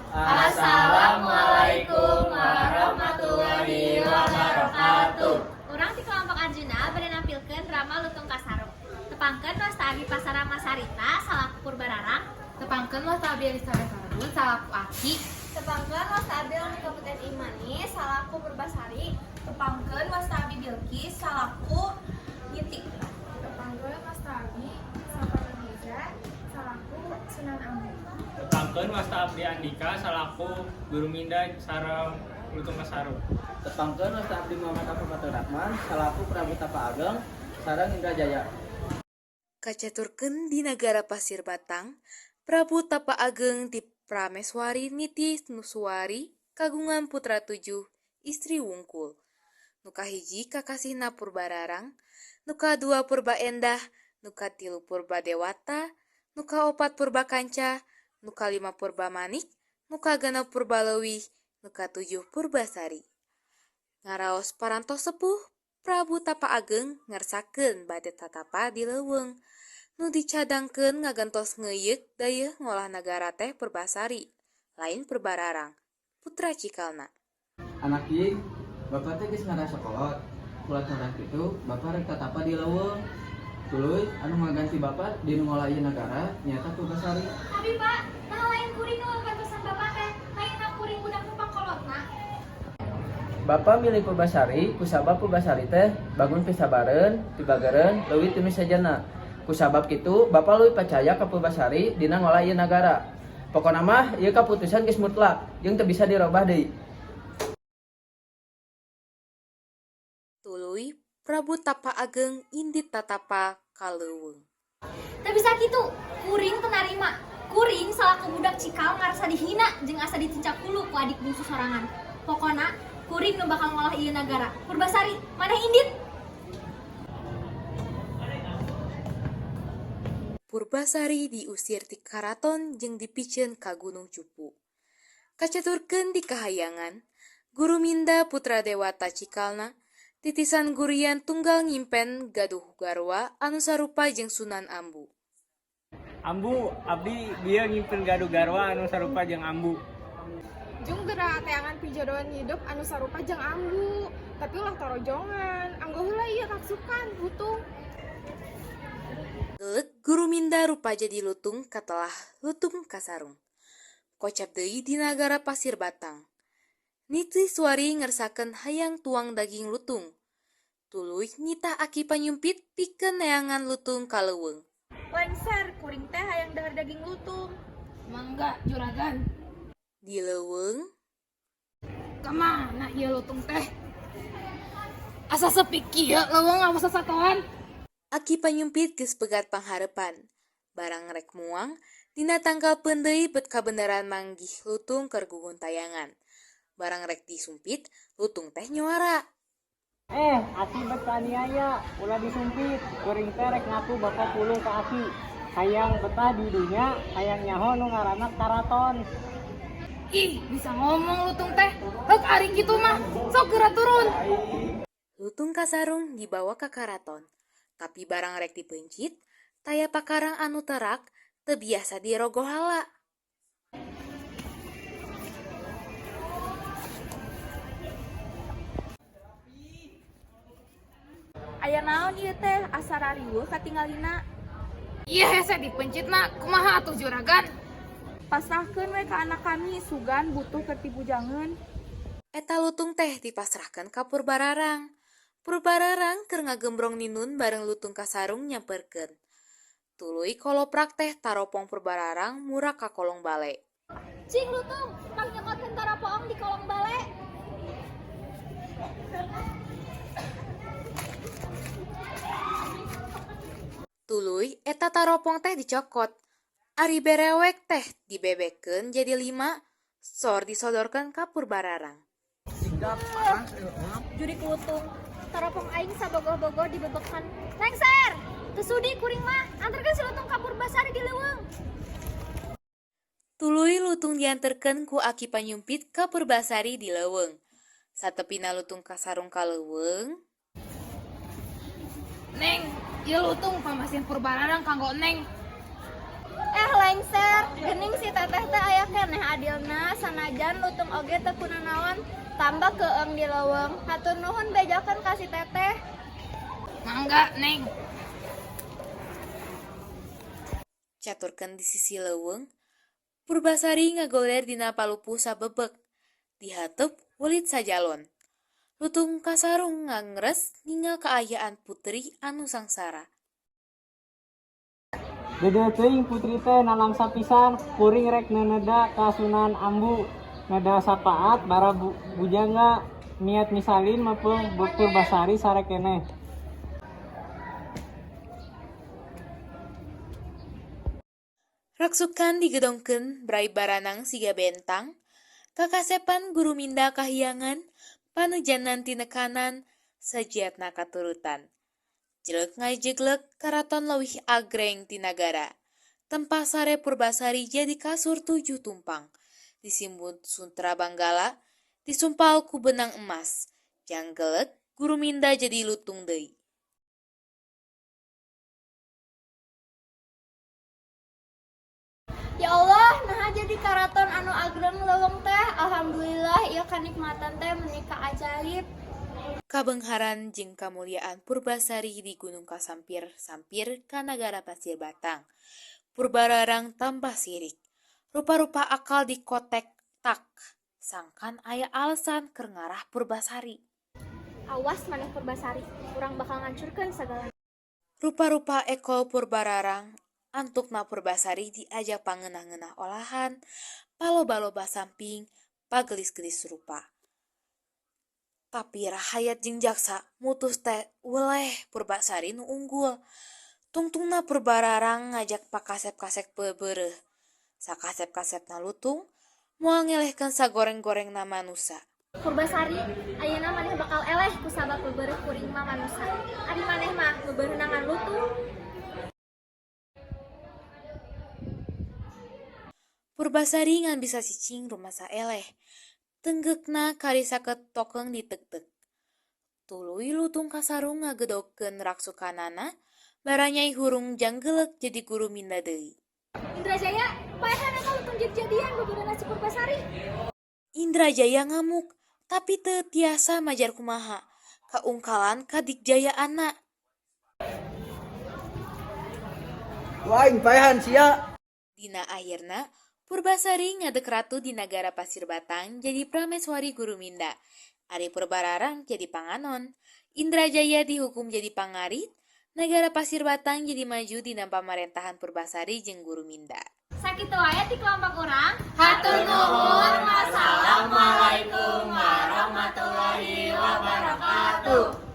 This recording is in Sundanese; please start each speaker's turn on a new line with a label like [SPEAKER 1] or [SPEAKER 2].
[SPEAKER 1] Assalamualaikum warahmatullahi wabarakatuh.
[SPEAKER 2] Urang ti kelompok Arjuna bade nampilkeun drama Lutung Kasarung. Tepangkeun wasta abi Pasarama Sarita salaku Purbararang.
[SPEAKER 1] Tepangkeun wasta abi Elizabeth Marbun salaku Aki.
[SPEAKER 3] Tepangkeun wasta abi Lani Kabupaten Imani salaku Purbasari.
[SPEAKER 4] Tepangkeun wasta abi Bilqis salaku Nitik.
[SPEAKER 5] Tepangkeun wasta abi Safana Mirza salaku Sunan Ambu.
[SPEAKER 6] Tepangkeun wasta abdi Andika salaku Guruminda sareng Lutung Kasarung.
[SPEAKER 7] Tepangkeun wasta abdi Muhammad Abu Fatur Rahman salaku Prabu Tapa Ageng sareng Indrajaya.
[SPEAKER 8] Kacaturkeun di nagara Pasir Batang, Prabu Tapa Ageng ti Prameswari Niti Suwari kagungan putra tujuh, istri wungkul. Nu kahiji kakasihna Purbararang, nu kadua Purbaendah, nu katilu Purbadewata, nu kaopat Purbakanca, nu kalima Purbamanik, nu kagenep Purbaleuwih, nu katujuh Purbasari. Ngaraos parantos sepuh, Prabu Tapa Ageng ngersakeun bade tatapa di leuweung. Nu dicadangkeun ngagentos ngeuyeuk dayeuh ngolah nagara teh Purbasari, lain Purbararang, putra cikalna.
[SPEAKER 7] Anak ieu, bapak teh geus ngarasa kolot. Kulantaran kitu, bapak rek tatapa di leuweung. Tuluy anu ngaganti bapak di nu ngolah ieu nagara nyaeta Purbasari.
[SPEAKER 2] Tapi Pak, nah lain kuring nu ngagantosan bapak teh, lain kuring budak nu pangkolotna.
[SPEAKER 7] Bapak milih Purbasari kusabab Purbasari teh bangun pisabareun, pibagereun, leuwih ti nu sejenna. Kusabab kitu, bapak leuwih percaya ka Purbasari dina ngolah ieu nagara. Pokona mah ieu kaputusan geus mutlak jeung teu bisa dirobah deui.
[SPEAKER 8] Tuluy Prabu Tapa Ageng indit tatapa ka leuweung.
[SPEAKER 2] Teu bisa kitu, kuring teu narima. Kuring salaku budak cikal ngarasa dihina jeung asa dicincak hulu ku adik bungsu sorangan. Pokona kuring nu bakal ngolah ieu nagara. Purbasari, maneh indit?
[SPEAKER 8] Purbasari diusir ti karaton jeung dipiceun ka Gunung Cupu. Kacaturkeun di kahayangan, Guruminda putra Dewata cikalna, titisan gurian tunggal ngimpen gaduh garwa anu sarupa jeung Sunan Ambu.
[SPEAKER 6] Ambu, abdi bieu nyimpen gaduh garwa anu sarupa jeung Ambu.
[SPEAKER 5] Jung geura teangan pijodohan hidup anu sarupa jeung Ambu, tapi ulah torojongan. Anggo heula ieu raksukan butuh.
[SPEAKER 8] Geuleuh Guruminda rupa jadi lutung katelah Lutung Kasarung. Kocap deui di nagara Pasir Batang. Niti Suwari ngersakeun hayang tuang daging lutung. Tuluy nitah Aki Panyumpit pikeun neangan lutung ka leuweung.
[SPEAKER 4] Lengser kuring teh hayang dahar daging lutung.
[SPEAKER 1] Mangga juragan.
[SPEAKER 8] Di leuweung,
[SPEAKER 1] Kamana ieu lutung teh? Asa sepi kieu leuweung awas sasatoan.
[SPEAKER 8] Aki Panyumpit geus pegat pangharepan. Barang rek muang, dina tangkal peundeuy bet kabeneran manggih lutung keur guguntayangan. Barang rek disumpit, lutung teh nyuara.
[SPEAKER 6] Aki bet kaaniaya, ulah disumpit. Kuring teh rek ngaku bapak pulung ka Aki. Hayang betah di dunya, hayang nyaho nu ngaranna karaton.
[SPEAKER 1] Ih, bisa ngomong lutung teh. Heuk aring kitu mah. Sok geura turun.
[SPEAKER 8] Lutung Kasarung dibawa ka karaton. Tapi barang rek dipeuncit, taya pakarang anu terak teu biasa dirogohala.
[SPEAKER 4] Aya naon ieu teh asa rariweuh katingalina.
[SPEAKER 1] Ieu hese dipencitna, kumaha atuh juragan?
[SPEAKER 4] Pasrahkeun we ka anak kami sugan butuh keur pibujangeun.
[SPEAKER 8] Eta lutung teh dipasrahkeun ka Purbararang. Purbararang keur ngagembrong ninun bareng Lutung Kasarung nyamperkeun. Tuluy koloprak teh taropong Purbararang murak ka kolong bale.
[SPEAKER 2] Cing lutung, pang nyokotkeun tarapoong di kolong bale.
[SPEAKER 8] Tuluy eta taropong teh dicokot. Ari berewek teh dibebekeun jadi 5, sor disodorkeun ka Purbararang.
[SPEAKER 2] Jurik lutung, taropong aing sabogoh-bogoh dibebekan. Lengser, teu sudi kuring mah, anterkeun si lutung ka Purbasari di leuweung.
[SPEAKER 8] Tuluy lutung dianterkeun ku Aki Panyumpit ka Purbasari di leuweung. Satepina Lutung Kasarung ka leuweung,
[SPEAKER 1] Neng, ieu lutung pamasihan Purbararang kanggo Neng.
[SPEAKER 3] Eh, lengser, gening si teteh teh aya keneh adilna, sanajan lutung oge teu kunanaon, tambah keueung di leuweung. Hatur nuhun bejakeun ka si teteh.
[SPEAKER 1] Mangga, Neng.
[SPEAKER 8] Caturkeun di sisi leuweung, Purbasari ngagoler dina palupuh sabebek. Di hateup welit sajalon. Lutung Kasarung ngangres ningal kaayaan putri anu sangsara.
[SPEAKER 6] Gede teuing putri teh nalangsa pisan, kuring rek neuneda kasunahan ambu. Neda sapaat bara bujangga niat misalin mepeung Purbasari sare keneh.
[SPEAKER 8] Raksukan digedongkeun brai baranang siga bentang, kakasepan Guruminda kahyangan, panejanan tinekanan, sajiatna katurutan. Jleuk ngajegleuk karaton leuwih agreng ti nagara. Tempah sare Purbasari jadi kasur tujuh tumpang, disimbut sutra banggala, disumpal ku benang emas. Janggelek Guruminda jadi lutung deui.
[SPEAKER 3] Ya Allah, naha jadi karaton anu agreng leuweung teh. Alhamdulillah ieu kanikmatan teh meuni ajaib.
[SPEAKER 8] Kabeungharan jeung kamuliaan Purbasari di Gunung Kasampir-sampir ka nagara Pasir Batang. Purbararang tambah sirik. Rupa-rupa akal dikotektak, sangkan aya alasan keur ngarah Purbasari.
[SPEAKER 2] Awas maneh Purbasari, urang bakal ngancurkeun sagalana.
[SPEAKER 8] Rupa-rupa ekol Purbararang, antukna Purbasari diajak pangeunah-ngeunah olahan, paloba-loba samping, pagelis-gelis rupa. Tapi rahayat jeung jaksa mutus teh weleh Purbasari nu unggul. Tungtungna Purbararang ngajak pakasep-kasep beubeureuh. Sakasep-kasepna lutung, moal ngelehkeun sagoreng-gorengna manusa.
[SPEAKER 2] Purbasari, ayeuna maneh bakal eleh kusabab beubeureuh kuring mah manusa. Ari maneh mah beubeureuhna ngan lutung.
[SPEAKER 8] Purbasari ngan bisa cicing rumasa eleh. Tenggeukna kari saketokeng ditektek. Tuluy Lutung Kasarung ngagedogkeun raksukanana, baranyai hurung janggelek jadi Guruminda deui.
[SPEAKER 2] Indrajaya, paehan eta lutung jadi-jadian beubeureuhna si Purbasari.
[SPEAKER 8] Indrajaya ngamuk, tapi teu tiasa majar kumaha. Kaungkalan kadigjayaanna.
[SPEAKER 7] Ku aing paehan sia.
[SPEAKER 8] Dina akhirna, Purbasari ngadeg ratu di nagara Pasir Batang jadi Prameswari Guruminda. Ari Purbararang jadi panganon. Indrajaya dihukum jadi pangarit. Nagara Pasir Batang jadi maju dina pamarentahan Purbasari jeung Guruminda.
[SPEAKER 2] Sakitu wae ti kelompok urang.
[SPEAKER 1] Hatur nuhun.
[SPEAKER 3] Wassalamualaikum warahmatullahi wabarakatuh.